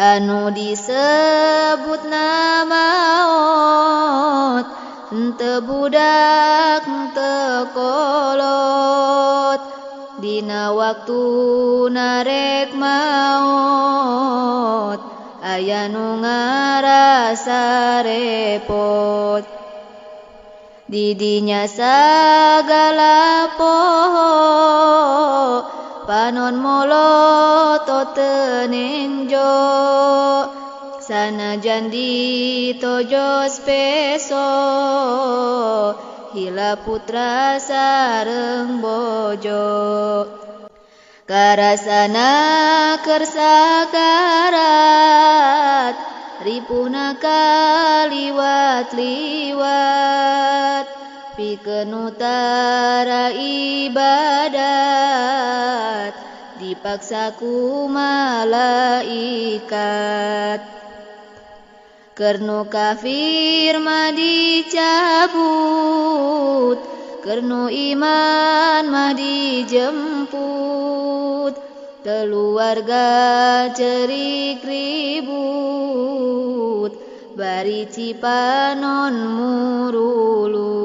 Anu disebutna maot henteu budak henteu kolot. Dina waktu narek maot aya nu ngarasa repot. Didinya sagala poho panon molotot teu nenjo. Sanajan ditojos peso hila putra sareng bojo. Karasana keur sakarat ripuhna kaliwat-liwat. Pikeun nu tara ibadat dipaksa ku malaikat. Keur nu kafir mah dicabut, keur nu iman mah dijemput. Keluarga cerik ribut bari cipanon murulut.